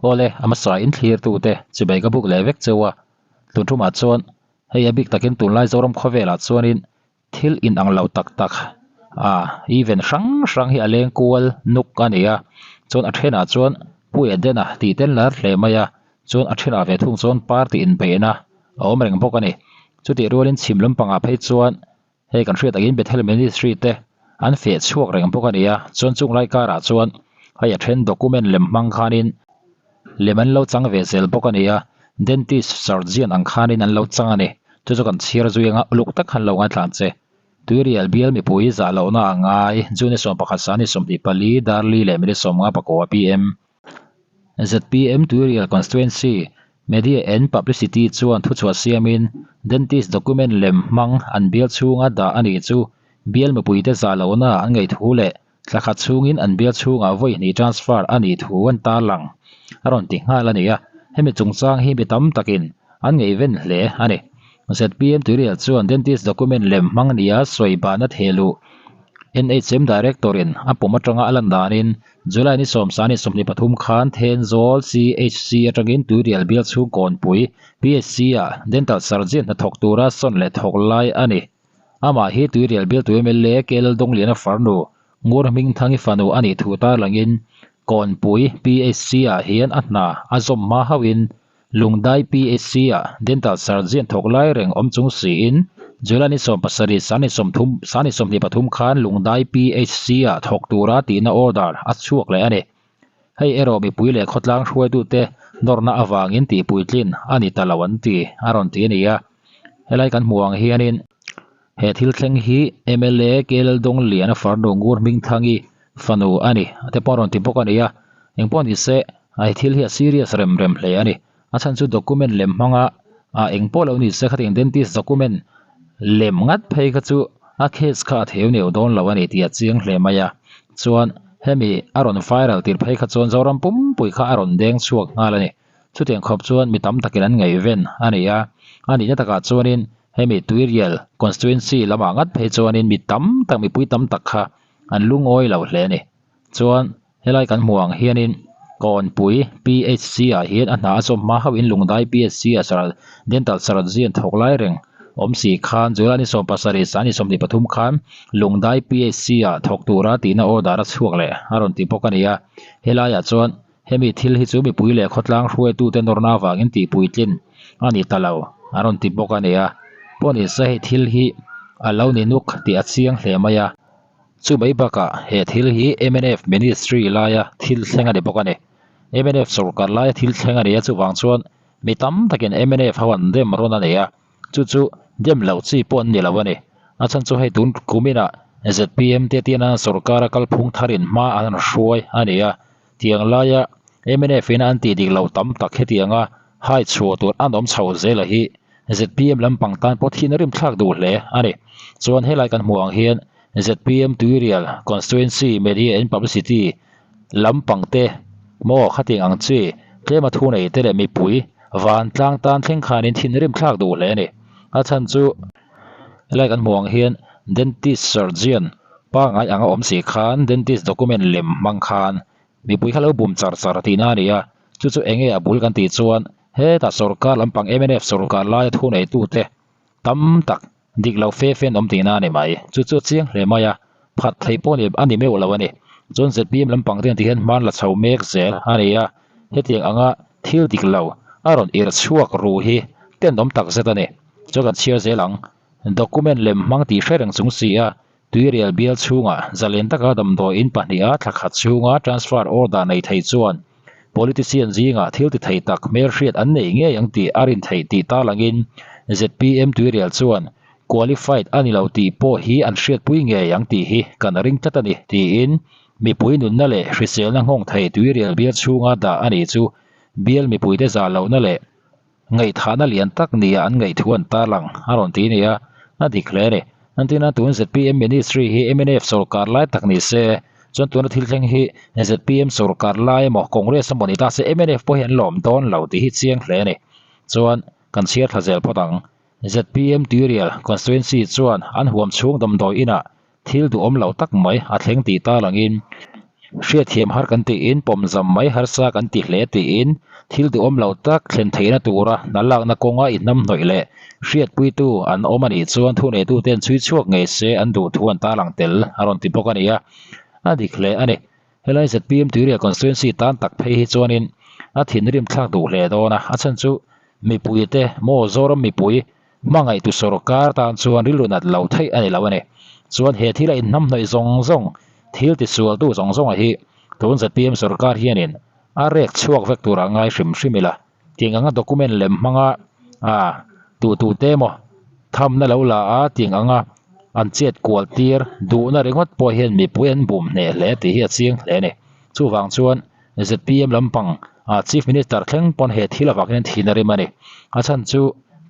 Awle, a hmasa in thlir tute chibai ka buk leh vek cheu a, tun thumah chuan hei a bik takin tunlai Zoram khawvelah chuanin thil inang lo tak tak a event hrang hrang hi a leng kual nuk a ni a, chuan a thenah chuan Pu Edena tih tel lar hle mai a, chuan a thenah ve thung chuan party inbeihna a awm reng bawk a ni. Chutih rualin chhim lampangah phei chuan Hei kan hriat angin Bethel Ministry te an feh chhuak reng bawk a ni a, chuan chung lai karah chuan hei a then document lem hmang khanin lem an lo chang ve zel bawk a ni a, dentist surgeon ang khanin an lo chang a ni. Chu chu kan chhiar zui anga uluk tak khan lo ngaithla ang che. Tuirial bial mipui zah lohna a ngai, June 11 sani 24, Darli leh minute 54 PM. Zpm Tuirial Constituency Media and Publicity chuan thuchhuah siamin Dentist document lem hmang an bial chhunga dah a nih chu bial mipuite zah lohna an ngaih thu leh thla khat chhungin an bial chhungah vawi hnih transfer a nih thu an tarlang a rawn ti nghal a ni a, hemi chungchang hi mi tam takin an ngaihven hle a ni. Zpm Tuirial chuan Dentist document lem hmang nia sawi bahna thehluh NHM Director-in a pawm atanga a lan danin July ni sawmsani 23 khan Thenzawl CHC atangin Tuirial bial chhung kawnpui PHC-ah Dental Surgeon hnathawk tura sawn leh thawk lai a ni. Amah hi Tuirial bialtu mla KL Dongliana farnu Ngur Hmingthangi fanu a nih thu tarlangin kawnpui PHC-ah hian a hna a zawm hma hauhin Lungdai PHC-ah Dental Surgeon thawk lai reng awm chung siin July ni 17 sani 30 sani 23 khan Lungdai PHC-ah thawk tura tihna order a chhuak leh a ni. Hei erawh mipui leh khawtlang hruaitute nawrna avangin tihpuitlin a ni ta lo an ti a rawn ti a ni a. Helai kan hmuh ang hianin he thil thleng hi mla KL Dongliana farnu Ngur Hmingthangi fanu a ni te pawh a rawn ti bawk a ni a. Engpawh ni se he thil hi a serious rem rem hle a ni. A chhan chu document lem hmanga ah engpawh lo ni se khatiang dentist document lem ngat phei kha chu a case kha a theu neu dawn lo a ni tih a chiang hle mai a. Chuan hemi a rawn viral tir phei kha chuan Zoram pumpui kha a rawn deng chhuak nghal a ni. Chutiang khawp chuan mi tam takin an ngaihven a ni a, a nihna takah chuanin hemi Tuirial constituency lamah ngat phei chuanin mi tam tak mipui tam tak kha an lungawi lo hle a ni. Chuan helai kan hmuh ang hianin Kawnpui PHC ah hian a hna a chawm hma hauhin Lungdai PHC ah sar Dental Surgeon thawk lai reng awm si khan July ni 17 sani 23 khan Lungdai PHC ah thawk tura tihna order a chhuak leh a rawn ti bawk a ni a, helaiah chuan Hemi thil hi chu mipui leh khawtlang hruaitute nawrna avangin tihpuitlin a ni ta lo a rawn ti bawk a ni a. Pawh ni se hei thil hi a lo ni nuk tih a chiang hle mai a. Chu mai bakah he thil hi mnf ministry laia thil thleng a ni bawk a ni. Mnf sorkar laia thil thleng a ni a, chuvang chuan mi tam takin mnf ho an dem rawn a ni a. Chu chu dem loh chi pawh an ni lo a ni. A chhan chu hei tun kuminah zpm te tiana sorkara kalphung tharin hma an hruai a ni a. Tiang laia mnf in an tih dik loh tam tak hetianga hai chhuah tur an awm chho zel a hi zpm lampang tan pawh thin a rim thlak duh hle a ni. Chuan helai kan hmuh ang hian zpm Tuirial Constituency Media and Publicity lampang te maw khatiang ang chi tlema thu nei te leh mipui vantlang tan thleng khanin thin a rim thlak duh hle a ni. A chhan chu. Helai kan hmuh ang hian dentist surgeon pangngai anga awm si khan dentist document lem hmang khan mipui kha lo bum char char tihna a ni a, chu chu eng nge a bul kan tih chuan hetah sorkar lampang mnf sorkar laia thu neitute tam tak dik lo fe fe an awm tihna a ni mai, chu chu a chiang hle mai a, phat theih pawh a ni meuh lo a ni. Chuan zpm lampang te an tih hian hman la chho mek zel a ni a, hetiang anga thil dik lo a rawn irh chhuak ru hi tenawm tak zet a ni. Chu kan chhiar zel ang. Document lem hmang tih hre reng chung si a, Tuirial bial chhungah zalen taka damdawiin pahniha thla khat chhunga transfer order nei thei chuan politician zingah thil ti thei tak hmelhriat an nei ngei ang tih a rin theih tih tarlangin zpm Tuirial chuan qualified a ni lo tih pawh hi an hriatpui ngei ang tih hi kan ring tlat a ni tiin mipui nunna leh hriselna nghawng thei Tuirial bial chhunga dah a nih chu bial mipuite zah lohna leh Ngaihthahna lian tak nia an ngaihthu an tarlang a rawn ti nia, a dik hle a ni. Entirna tun zpm ministry hi mnf sorkar lai tak ni se, chuan tuna thil thleng hi zpm sorkar lai emaw Congress emaw ni ta se mnf pawh hi an lawm dawn lo tih hi chiang hle a ni. Chuan kan chhiar thla zel phawt ang. Zpm Tuirial constituency chuan an huam chhung damdawi inah thil duhawm lo tak mai a thleng tih tarlangin. Hriatthiam har kan tiin pawmzam mai harsa kan ti hle tiin thil duhawm lo tak thlen theihna tura hna lakna kawnga inhnamhnawih leh hriatpuitu an awm a nih chuan thuneituten chhui chhuak ngei se an duh thu an tarlang tel a rawn ti bawk a ni a, a dik hle a ni. Helai zpm Tuirial Constituency tan tak phei hi chuanin a thinrim thlak duh hle dawn a, a chhan chu mipuite maw Zoram mipui hmangaihtu sorkar tan chuan rilru nat lo theih a ni lo a ni. Chuan he thila inhnamhnawih zawng zawng, thil tisualtu zawng zawnga hi tun zpm sorkar hianin a rek chhuak vek turah ngai hrim hrim ila. Tiang anga document lem hmanga ah tu tu te emaw thamna lo la a tiang anga an chet kual tir duhna ringawt pawh hian mipui an bum hneh hle tih hi a chiang hle a ni. Chuvang chuan zpm lampang ah Chief Minister thleng pawn he thil avang hian thin a rim a ni. A chhan chu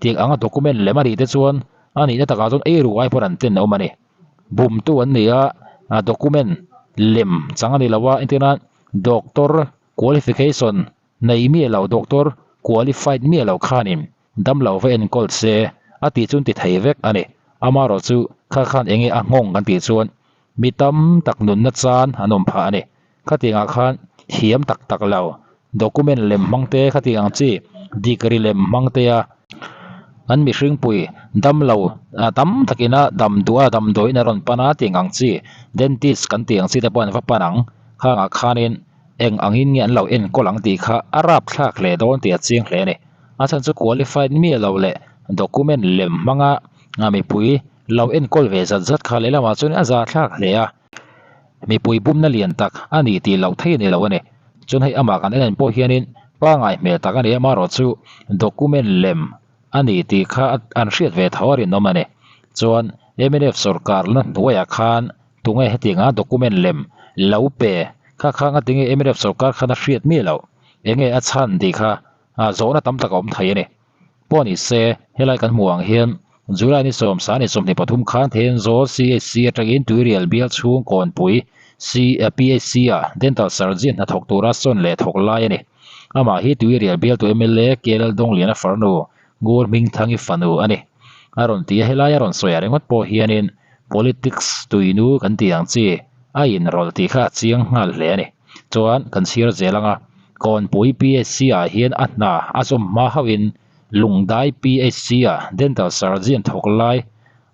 tiang anga document lem a nih te chuan a nihna takah chuan ei ruai pawn an ten a awm a ni. Bumtu an ni a, document lem chang a ni lo a, entirnan doctor qualification Nei miah lo doctor qualified miah lo khanin damlo va enkawl se a tih chuan ti thei vek a ni. Amaherawh chu kha khan enge a nghawng kan tih chuan mi tam tak nunna chan an awm phah a ni. Khatiangah khan thiam tak tak lo document lem hmang te khatiang ang chi degree lem hmang te a an mihring pui damlo tam takina dam duh a damdawiin a rawn pan a tiang ang chi dentist kan tih ang chi te pawh an va pan ang. Khangah khanin Eng angin nge an lo enkawl ang tih kha a rapthlak hle dawn tih a chiang hle a ni. A chhan chu qualified miah lo leh document lem hmanga mipui lo enkawl ve zat zat kha lehlamah chuan a zahthlak hle a, mipui bumna lian tak a ni tih loh thei a ni lo a ni. Chuan hei amah kan en en pawh hianin pangai hmel tak a ni a, amaherawhchu document lem a ni tih kha an hriat ve tho a rinawm a ni. Chuan mnf sorkar la hnuaiah khan Tunge hetianga document lem lo pe kha kha nga tinge mnf sorkar khan a hriat miah loh? Enge a chhan tih kha zawhna tam tak a awm thei a ni. Pawh ni se, helai kan hmuh ang hian July ni sawmsa ni 23 khan Thenzawl CHC atangin Tuirial bial chhung kawnpui PHC ah Dental Surgeon hnathawk tura sawn leh thawk lai a ni. Amah hi Tuirial bialtu mla KL Dawngliana farnu Ngur Hmingthangi fanu a ni. A rawn ti a, helai a rawn sawi ah ringawt pawh hianin Politics tuinu kan tih ang chi a inrawlh tih kha a chiang nghal hle a ni. Chuan kan chhiar zel ang a, Kawnpui PHC ah hian a hna a zawm hma hauhin Lungdai PHC ah Dental Surgeon thawk lai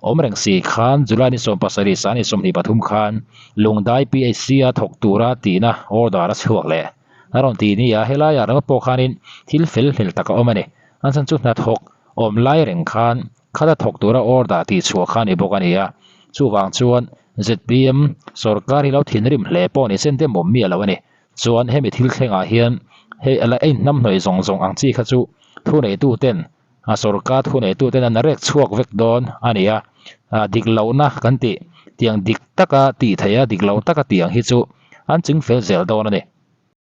awm reng si khan July ni 17 sang ni 23 khan Lungdai PHC a thawk tura tihna order a chhuak leh. A rawn ti ni a, helaiah ringawt pawh khanin thil fel hlel tak a awm a ni. An chhan chu hnathawk awm lai reng khan khata thawk tura order tih chhuah kha a ni bawk a ni a. Chuvang chuan zpm sorkar hi lo thinrim hle pawh ni sen dem awm miah lo a ni. Chuan hemi thil thlengah hian hei a la ein hnamhnawih zawng zawng ang chi kha chu thuneituten a sorkar thuneituten an rek chhuak vek dawn a ni a. Dik lohna kan tih tiang dik taka tih theih a, dik lo taka tih ang hi chu an ching fel zel dawn a ni.